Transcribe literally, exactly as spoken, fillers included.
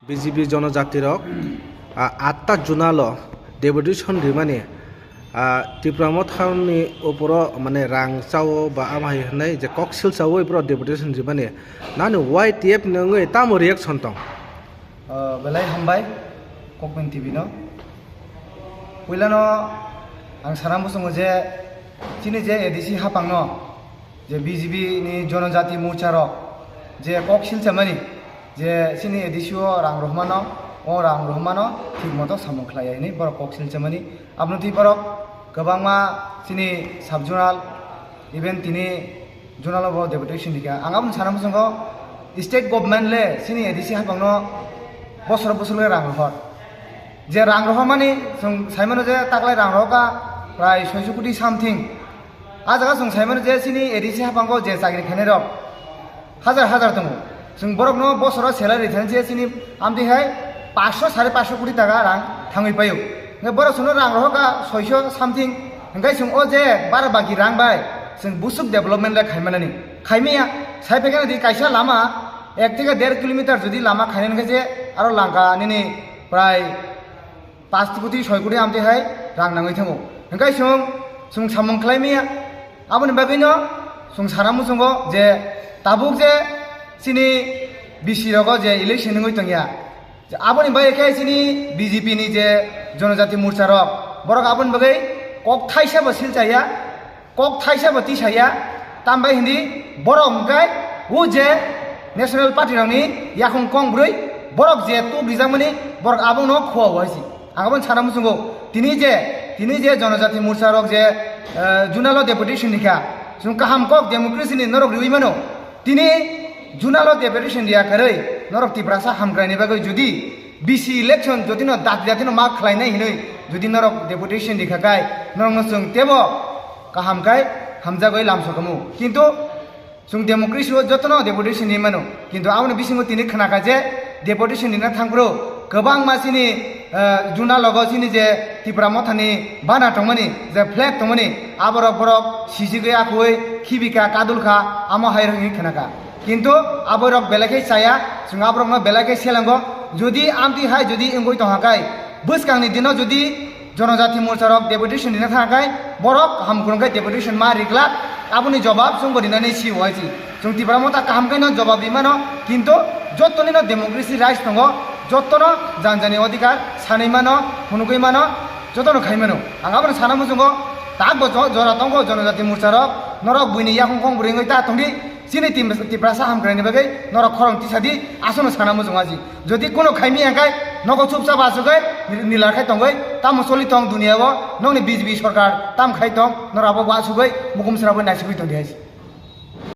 B J P jonojatirok, ah, atta junalo deputation rimani, ah, Tipra Mothani oporo mane rang chao ba ama hai hwnwi je koksil chao iporo deputation rimani nani Y T F ni wngwi tamo reaction tong? Ah, belai hambai Kokben T V no. Puilano ang sana muchungo je chini je A D C hapangno je B J P ni jonojati morcha rok je kok silchamani je chini A D C o rang rohmano, o rang rohmano thik moto samung khlai ya hinwi borok kok silchamani. Aboni twi borok kwbangma chini sub zonal, even tini zonal o bo deputation rikha. Ang aboni sana muchungo state government le chini A D C hapangno bosor bosor le rang rohor. Je rang rohormani chwng saimano je taklai rang rohorkha prai soiso koti something. A jaga chwng saimano je chini A D C haphango je chakri khainai rok hajar hajar tongo. Chwng borokno bosoro salary thani je chini amtwi hai paanch sho, sare paanch sho koti taka rang thangwi paio. Hwnkhe borok chwngno rang rohorkha soiso something. Hwnkhe chwng o je bara baki rang bai chwng busuk development le khaimanani. Khaimaya, sai phaikhe nadi kaisa lama ek theke der kilometer jodi lama khainani khe je aro langka nini prai paanch koti, soi koti amtwi hai rang nangwi thango. Hwnkhe chwng, chwng samung khlai maya. Aboni bagwino chwng sana muchungo je tabuk je chini B C rogo je election wngwi tongya. Je aboni bagwi khe chini B J P ni je Jonojati Morcha rok, borok aboni bagwi kok thaisa bo silchaya. Kok thaisa bo tisaya, tambai hindi borok hwnkhe o je National Party rokni yakung kong bwrwi borok je tuk rijakmani borok abono khua o hai si. Ang abono sana muchungo tini je, tini je Jonojati Morcha rok je, eh, Junalo deputation rikha, chwng kaham kok democracy ni norok riwi mano. Tini Junalo deputation riya karwi norok Tiprasa hamkraini bagwi jodi B C election jotino dati datino ma khlainai hinwi jodi norok deputation rikha kai norokno chwng tebo kaham kai hamjagwi lamsokamu. Kintu chwng democracy o jotono deputation ri mano. Kintu aboni bisingo tini khnakha je deputation rina thangphuru kwbangma chini, eh, Junalogo chini je Tipra Mothani bana tongmani, je flag tongmani, aborok borok sijigwi akhoi khibika kadulkha, amo hai rok hinwi khnakha. Kintu aborok belai khe chaya, chwng aborokno belai khe selango. Jodi amtwi hai jodi wngwi tongkha kai, bwskangni dino jodi Jonojati Morcha rok deputation rina thangkha kai, borok kaham kwrwng khe deputation ma riglak, aboni jobab chwngbo rinani si o hai si. Chwng Tipra Motha kaham khe no jobab ri mano, kintu jotoni no democracy rights tongo, jotono jan jani odhikar sanwi mano, phunugwi mano, jotono khai mano. Ang abono sana muchungo, tak bo jo-, jora tongo Jonojati Morcha rok, norok buini yakung kong bwrwi wngwi ta tongdi, chini Tim-, Tiprasa hamkraini bagwi norok khorang tisadi, aswkno sana muchungo aji. Jodi kuno khaimi hwnkhe nogo chupchap asugwi ni-, nila khai tongwi tamo choli tong duniya o, nokni B J P sorkar tam khai tong, norok abo uansugwi mukum srabwi naisigwi tongdi hai si.